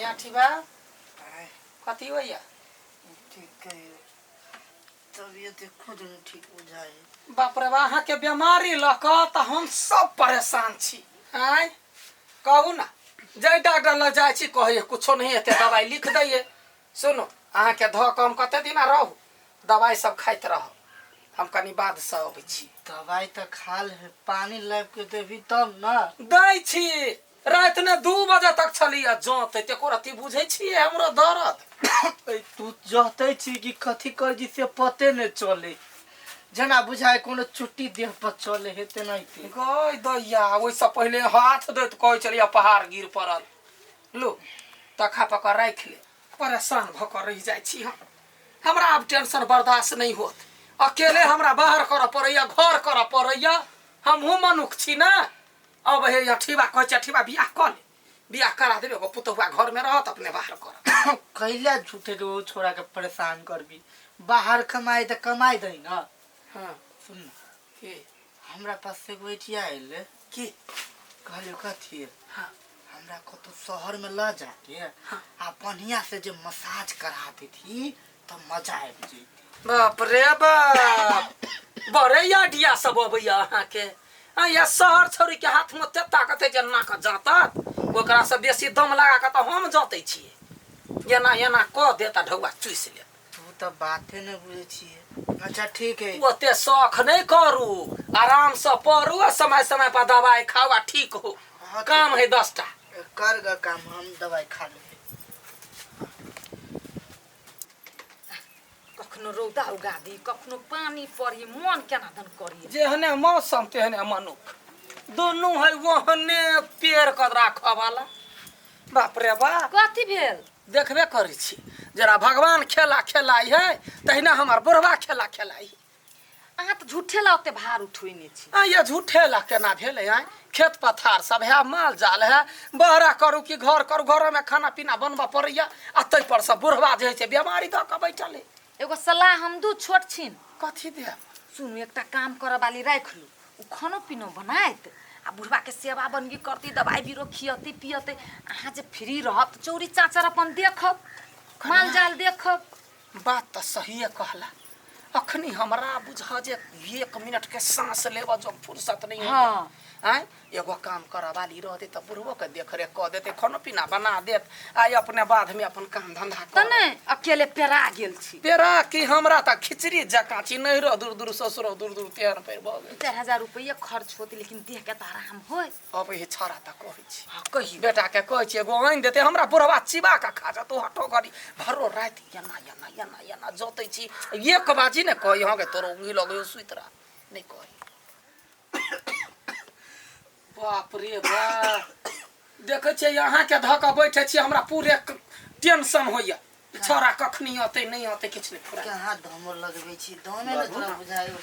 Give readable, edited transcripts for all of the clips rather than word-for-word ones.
आठी बा कथी होइया? ठीक कहियो, तबियत खुद नहीं ठीक बुझाए। बाप रे बा, अहाँके बीमारी लऽ कऽ तऽ हम सब परेशान छी। आँय कहू ना, जाहि डॉक्टर लग जाइ छी कहैए कुछो नहीं हेतै, दवाइ लिख दैए। सुनू, अहाँके धऽ कऽ हम कते दिना रहू, दवाइ सब खाइत रहब, हम कनी बादसँ अबै छी। दवाई तऽ खा ले, पानी लाबि के देबही तब ना। दै छी, राति में 2 बजे तक छलियै जौत एको रत्ती बुझै छियै हमरो दर्द? ऐ तू जहते छी कि कथी कर जी से पते नहीं चले, जेना बुझाय कोनो चुट्टी देह पर चले हे तेनाहिते। गय दैया, ओहिसँ पहिले हाथ दैत कहै छलियै पहाड़ गिर पड़ल। लो तखा पकड़ राखि ले, परेशान भऽ कऽ रहि जाइ छी हम। हमरा आब टेंशन बर्दाश्त नहीं होत, अकेले हमरा बाहर करऽ पड़ैया, घर करऽ पड़ैया, हमहूँ मनुख छी ना। अब हे अठीबा कहै छै, अठीबा बियाह कऽ ले, बियाह करा देबै, एगो पुतहुआ घरमे रहत, अपने बाहर करत। कैला झूठे के ओ छोड़ा के परेशान करबी? बाहर कमाए तऽ कमाए दही ना। हाँ। सुन ना। की? हमरा पास से एगो एठिया आयल। की? कहलियो कथी? हाँ। हमरा कतौ शहर में ल जाके आ बढ़िया से जे मसाज करा देती तऽ मजा आबि जैती। बाप रे बाप, बड़े आइडिया सब अबैया अहाँके। आ या शहर छौरी के हाथ में ओते ताकत है जे नाक जातत, ओकरा से बेसी दम लगा के तऽ हम जाते छियै। एना एना कऽ देत आ ढौआ चूसि लेत। तू तऽ बाते नहि बुझै छियै। अच्छा ठीक है। ओते शौख नहि करू, आराम से पढ़ू आ समय समय पर दवाई खाओ आ ठीक हो। हाँ, काम है 10टा। कर ग काम, हम दवाई खा लेबै। कखनो रौदा उगा दी, कखनो पानी पड़ी, मन केना दन करी। जेहने मौसम तेहने मनुख, दुनू है ओहने पेड़ के राखऽ वाला। बाप रे बाप। कथी भेल? देखबे करै छी, जरा भगवान खेला खेलाई है तहिना हमर बुढ़वा खेला खेलाई है। अहाँ तऽ झूठे ला ओते भार उठोइने छी। आ ये झूठे ला केना भेलै? आँय, खेत पथार सब है, माल जाल है, बहरा करू कि घर करू, घर में खाना पीना बनबऽ पड़ैया, आ ताहि पर से बुढ़वा जे होइ छै बेमारी दऽ कऽ बैठल है। एगो सलाह हम दू छोट छिन। कथी देब? सुनू, एकटा काम करऽ वाली राखि लू, ओ खानो पीनो बनायत आ बुढ़वा के सेवा बनगी करती, दवाई बीरो खियती पियते। अहाँ जे फ्री रहब तऽ चौरी चाचर अपन देखब, माल जाल देखब। बात तऽ सहिए कहला। अखनी हमरा बुझ जे 1 मिनट के सांस लेबऽ जो फुर्सत नहीं होइया। आँय, एगो काम करऽ वाली रहते तऽ बुढ़बो के देख रेख कऽ देते, खानो पीना बना देत, आइ अपने बाद में अपन काम धंधा तऽ नहि अकेले पेरा गेल छी। पेरा की, हमरा तऽ खिचड़ी जकाँ छी, नैहरो दूर दूर ससुरो दूर दूर तेहन पैर भऽ गेल। 4000 रुपैआ खर्च होत, लेकिन देह के तऽ आराम होय। अबै है छौड़ा तऽ कहै छी। हाँ, कहियौ। बेटा के कहै छी एगो आनि देते, हमरा बुढ़वा चिबा के खा जतो। हटो घड़ी भरो राति एना एना एना एना जोतै छी, एक बाजी ने कही हाँ के तोरो उंगी लगै सुति रह, नहीं कही। बाप रे बाप, देखै छियै अहाँके धऽ कऽ बैठे छी, हमरा पूरे टेंशन होइया, छौड़ा कखनी अतै नहि अतै किछु नहि फुराय। कहाँ धमो लगबै छी, दमे ने तोरा बुझायो।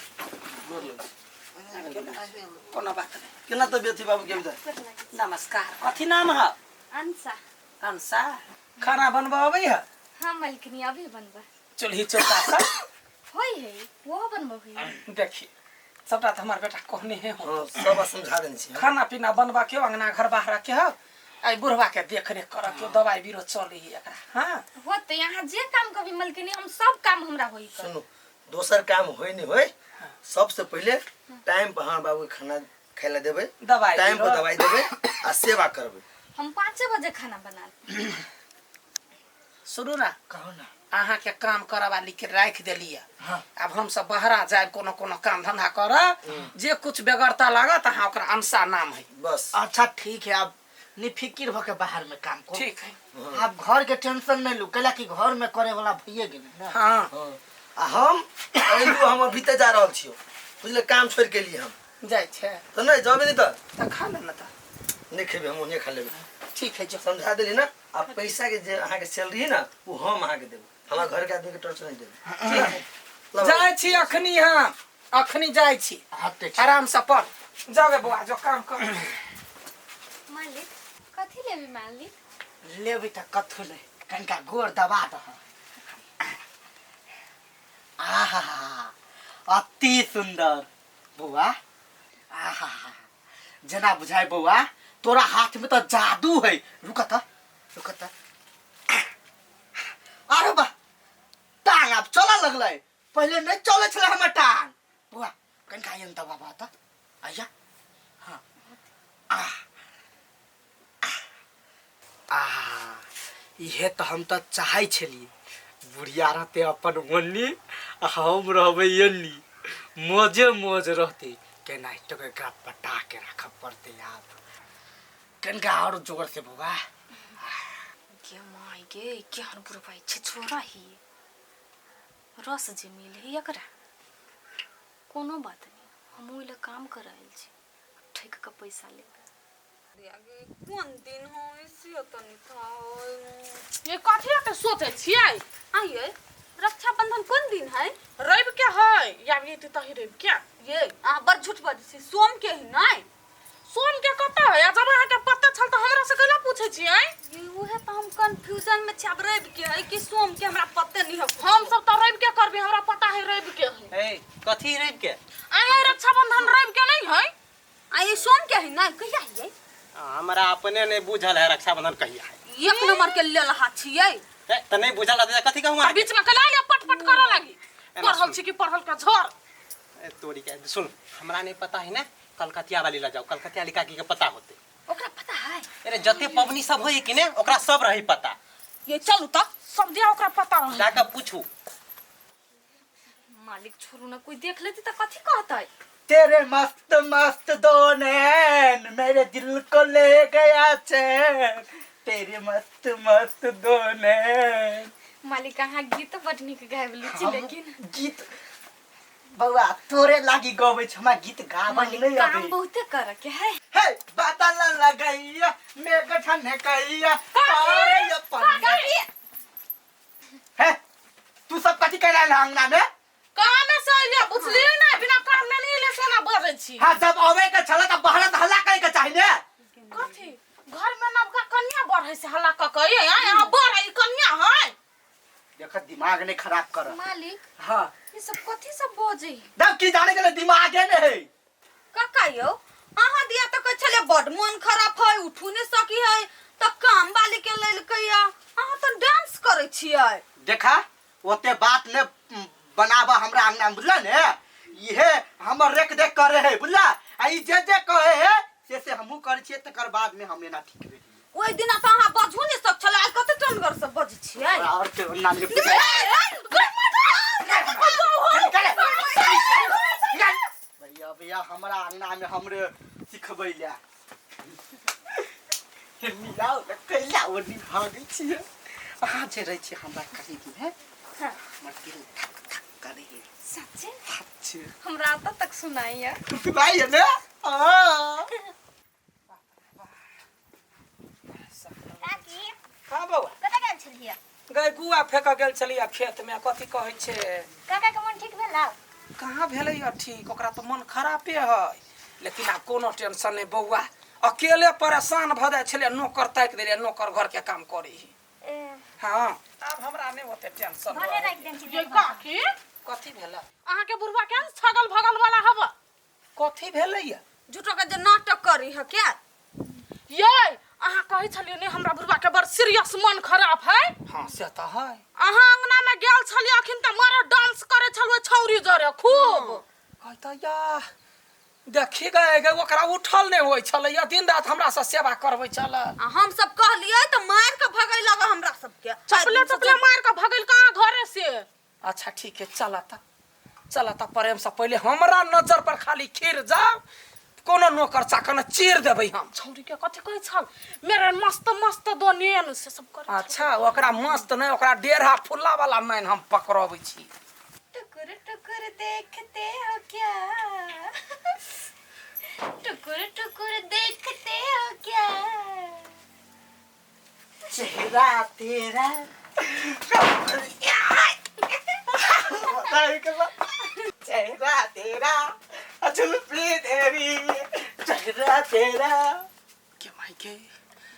कोनो बात नहि। केना तबियत है बाबू के अभी? नमस्कार, कथी नाम है? अंशा। अंशा, खाना बनबऽ अबै है? हाँ मलकिनी, अभी बनबा। चूल्ही चौका सब होय है, वो बनबो है। देखी सबटा तऽ हमर बेटा कहने है। हाँ, सब बात समझा देने छी। खाना पीना बनबा के, अंगना घर बाहर के हो, आई बुढ़वा के देख रेख कर के, दवाई बीरो चले है एकरा। हाँ होते, यहाँ जे काम कभी मलकिनी हम सब काम हमरा होई कर। सुनू, दोसर काम होय नहीं होय, सबसे पहले टाइम पर हाँ बाबू के खाना खाय ला देबै, दवाई टाइम पर बीरो। दवाई देबै आ सेवा करबै। हम 5 बजे खाना बना लेब। सुनू ना। कहू ना। अहाँ के काम करऽ वाली के राखि देलियै। हाँ। आब हम सब बहरा जायब कोनो कोनो काम धंधा करऽ, जे कुछ बेगरता लागत अहाँ ओकरा अंशा नाम है। बस। अच्छा ठीक है, अब निफिकिर भऽ के बाहर में काम करू। ठीक है। आब घर के टेंशन नहीं लू, कैला कि घर में करे वाला भइए गेलै ना। हाँ। हाँ। आ हम अइलू, हम अभी तऽ जा रहल छियौ, बुझले, काम छोड़ि के एलियै हम। जाइ छै तऽ नहि जबे नहीं तऽ तऽ खा ले ना। तऽ नहीं खेबै हम, ओहने खा लेबै। ठीक है, जो। समझा देली ना? आ पैसा के जे अहाँके सैलरी है ना, वो हम अहाँके देबै, हमरा घर के आदमी के टर्च नहीं देबै। ठीक है, जाइ छी अखनी, हम अखनी जाइ छी। हाँ, तऽ ठीक। आराम से पढ़ जाओ बौआ, जो काम कर। मालिक कथी लेबी मालिक? लेबै तऽ कथू नहि, कनिका गोर दबा दह। आहा, अति सुन्दर बौआ, आहा, जेना बुझाय बौआ तोरा हाथ में तऽ जादू है। रुक तऽ, रुक तऽ। अरे बा टांग आब चलऽ लगलै पहिले नहि चलै छलै हमर टांग बौआ कनिका आइयन तऽ बाबा तऽ आइया हाँ आ आ इहे तऽ हम तऽ चाहै छलियै बुढ़िया रहतै अपन ओन्नी आ हम रहबै एन्नी मौजे मौज रहतै केनाहितो कऽ एकरा पटा के राखऽ पड़तै आब कनिका आओर जोर से बौआ गे माय गे केहन बुढ़बा छै छोरा ही रस जे मिले है एकरा कोनो बात नहीं हम ओहि लए काम कर आयल छी ठकि कऽ पैसा लेबै कोन दिन हो से तनी था ये कथी एते सोचै छियै आइए रक्षाबंधन कोन दिन है रवि के है या ये तही रवि के ये अहाँ बड़ झूठ बजै छी सोम के है नहि सोम के कतऽ है आ जब अहाँके पता छल तऽ हमरा से कैला पूछै छियै ये उहे तऽ हम कंफ्यूजन में छी आब रवि के है कि सोम के हमरा पते नहीं है हम सब तऽ रवि के करबै हमरा पता है रवि के है ए कथी रवि के आइ रक्षाबंधन रवि के नहीं है आ ये सोम के है नहि कहिया है हमरा अपने नहीं बुझल है रक्षाबंधन कहिया है एक नंबर के लेलहा छियै ए, तऽ नहीं बुझल रहतै तऽ कथी कहूँ आ अहाँके? बीच में कैला लिअ पट पट करऽ लागी एना पढ़ल सुन। छी कि पढ़ल के झड़ ए, तोरी के सुन हमरा नहीं पता है ना कलकतिया वाली ला जाओ कलकतिया वाली काकी के पता होते ओकरा पता है अरे जते पबनी सब होई कि ने ओकरा सब रही पता ये चलू तऽ सब दिया ओकरा पता रहे जाके पूछू मालिक छोड़ू ना कोई देख लेती तऽ कथी कहतै तेरे मस्त मस्त दो नैन मेरे दिल को ले गया चैन तेरे मस्त मस्त दो नैन मालिक अहाँ गीत बड नीक गाबि लै छी लेकिन गीत बौआ तोरे लागी गबै छी हमरा गीत गाबऽ मालिक नहि काम अबै बहुते करऽ के है हे बादल लगैया मेघ ठनकैया तारे अपन हे तू सब कथी कर रहल अंगना में कामे से अइले बुझलियै ना बिना काम में नहीं अइले सोना बजै छी हाँ जब अबै के छल त बाहर त हल्ला करे के चाही ने कथी घर में नवका कन्या बढ़ै से हल्ला कऽ के ये यहाँ बढ़ै ई कन्या है देख दिमाग नहीं खराब कर मालिक हाँ ये सब कथी सब बजै है दब की जाने के लिए दिमाग है नहीं काका यौ अहाँ दिया तऽ कहै छलियै बड मोन खराब है उठू नहि सकी है तऽ काम वाली के लेलकै या अहाँ तऽ डांस करै छियै देखा ओते बात ने बनाबा हमरा अंगना में बुझला ने इहे हमर रेख देख करे है बुझला आ ई जे जे कहे है से से हमहू करै छियै तकर बाद में हम एना ठीक भेलियै ओहि दिना तऽ अहाँ बजू नहि सक छलै आइ कते टनगर से बजै छियै और के नाम के भैया भैया हमरा अंगना में हमरे सिखबै ले मिलाओ ने कैला ओनी भागै छियै अहाँ जे रहै छियै हमरा करीब में हमर दिल धक धक करै है सच्चे सच्चे हमरा आता तक सुनाइया सुनाइए ने हाँ काकी हाँ बौआ कतऽ गेल छलियै गै गुआ फेंक गेल छलियै खेत में कथी कहै छै काका के मन ठीक भेल कहाँ भेलै ह ठीक ओकरा तऽ मन खरापे है लेकिन आब कोनो टेंशन नहि बौआ अकेले परेशान भऽ जाइ छलियै नौकर ताकि देलियै नौकर घरके काम करै है हाँ आब हमरा नहि ओते टेंशन घरे रहै। राखि देने ये छलियै काकी कथी भेलै अहाँके बुढ़वा केहन छगल भगल वाला हब कथी भेलै या झूठो के जे नाटक करी है क्या ये अहाँ कहै छलियै ने हमरा बुढ़वा के बड़ सीरियस मन खराब है हाँ से तऽ है अहाँ अंगना में गेल छलियै अखन तऽ मारे डांस करै छलुए छौरी जरे खूब कहता या देखी गए गे ओकरा उठल नहि होइ छलै या दिन राति हमरा से सेवा करबै छलै आ हम सब कहलियै तऽ मारि के भगै लग हमरा सबके चपले चपले मार के भगल कहाँ घरे से अच्छा ठीक है चला ता चला ता प्रेम से पहले हमरा नजर पर खाली खीर जाओ कोनो नौकर चाकर ने चीर देबै हम छौरी के कथी कहै छल मेरे मस्त मस्त दो नेन से सब कर अच्छा ओकरा मस्त नहि ओकरा डेढ़ा फुल्ला वाला नैन हम पकड़बै छी टुकुर टुकुर देखते हो क्या टुकुर टुकुर देखते हो क्या चेहरा तेरा चेहरा तेरा जुल्फी तेरी चेहरा तेरा के माय के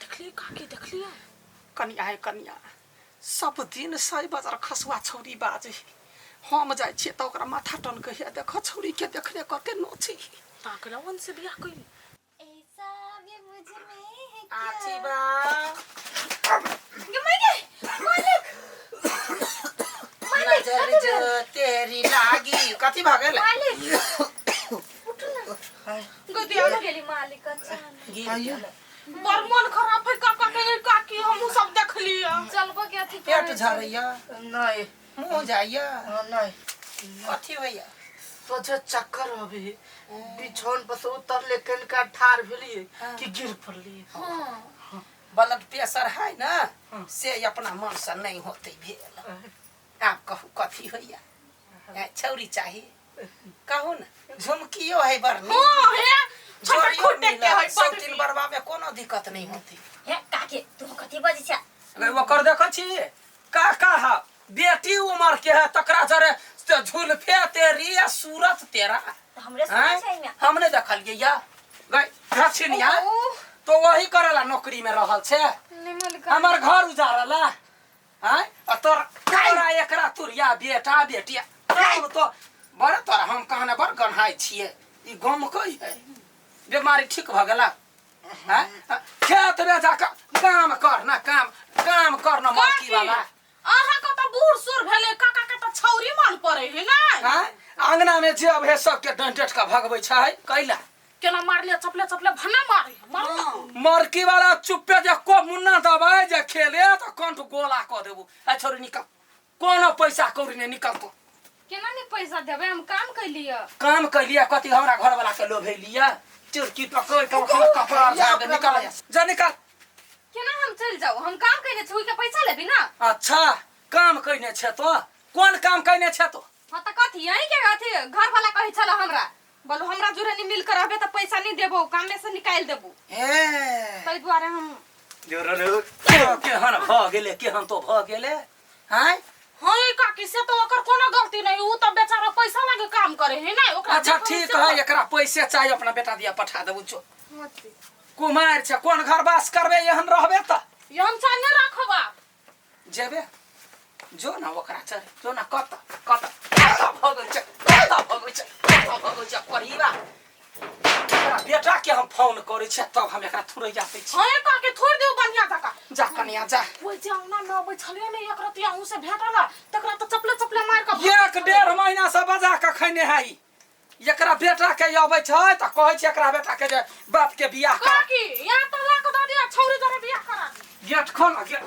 देखलियै काकी देखलियै कनिया हे कनिया सब दिन सही बाजार खसुआ छौरी बाजे हम जाइ छियै तऽ ओकरा माथा टनकै है देख छौरी के देखने कते नोची ताकला वन से बियाह कैली ऐसा भी मुझ में है आछी क्या बा गे माय गे मालिक नजर जो तेरी लागी कथी भऽ गेल गोदिया में गेली मालिक अचानक गिर गेल। बड़ मन खराब है काका के काकी हमहू सब देखलिए चलबो के अथी पेट झरैया नहीं मुँह जाइया नहीं कथी होइया सोझे चक्कर अबे बिछौन पर से उतरले कनिका ठार भेलिए कि गिर पड़लिए ब्लड प्रेशर है ना से अपना मन से नहीं होते भेल आप कहू कथी होइया छौरी चाही कहू ना झुमकियो है बड़ नीक। हां हे छोटा जोड़ियो खुटे के है मिलत, सब दिन बरबा में कोनो दिक्कत नहीं होती हे काके तू कथी बजै छ अगर ओकर देखै छी का का हा बेटी उमर के है तकरा जरे से झुलफे तेरी आ सूरत तेरा त हमरे आँय? सुनै छै एहिमे हमने देखलिए या गई दक्षिणिया तो वही करेला नौकरी में रहल छे हमर घर उजारला आँय आ तोर तोरा एकरा तुरिया बेटा बेटिया तब तो बड़ तोरा हम कहने बड़ गन्हाइ छियै ई गम कई है बीमारी ठीक भऽ गेला आँय? खेत में जाके काम कर ना काम काम कर ना मरकी वाला अहाँ के तऽ बूढ़ सूढ़ भेलै काका के तऽ छौरी मन पड़े है ना आँय? आंगना में जे अब है सबके डंटेट के भगबै छै कैला केना मारले चपले चपले भन्ना मारे मारू मरकी वाला चुप्पे जे को मुन्ना दबाए जे खेले तऽ कंठ गोला कऽ देबू आ छोरी निकल कोनो पैसा कौड़ी नहि निकलतो केना नहीं पैसा देबै हम काम कैलिए काम कैलिए कथी हमरा घर वाला के लोभेलिए चुरकी पकड़ के ओकर कपड़ा झाड़ दे निकल जा निकल केना हम चलि जाउ हम काम कैने छी ओहिके पैसा लेबी ना अच्छा काम कैने छे तो कोन काम कैने छे तो हाँ तऽ कथी यहीं के अथी घर वाला कहै छल हमरा बोलू हमरा जुरे नहीं मिल कर रहबे तऽ पैसा नहीं देबो काम में से निकालि देबो ए ताहि दुआरे हम केहन भऽ गेलै केहन तो भऽ गेलै आँय हाँ ये काकी से तो ओकर कोनो गलती नहीं ऊ तो बेचारा पैसा लागे काम करे है ना ओकरा अच्छा देखो ठीक से है एकरा पैसे चाहिए अपना बेटा दिया पठा देबू जो कुमार छै कोन घर वास करबे एहन रहबे तऽ यहन चाह नहीं राखब आप जेबे जो ना ओकरा चल जो ना कत कत कत भगै छै कत भगै छै कत भगै छै परिवा एकरा बेटा के हम फोन करै छियै तब हम एकरा थुरैया दै छी हाँ ये काकी थोड़ दियो बढ़िया जका जा कनिया जा ओइ जे औना न अबै छलियै ने एक रतिया अहूँ से भेटल तकरा तऽ चपले चपले मारि कऽ एक डेढ़ महीना से बजा के खैने है ई। एकरा बेटा के अबै छै तऽ कहै छै एकरा बेटा के जे बाप के बियाह कर काकी यहाँ तऽ ला कऽ दऽ दिअ छौरी तोरे बियाह करा गेट खोल गेट।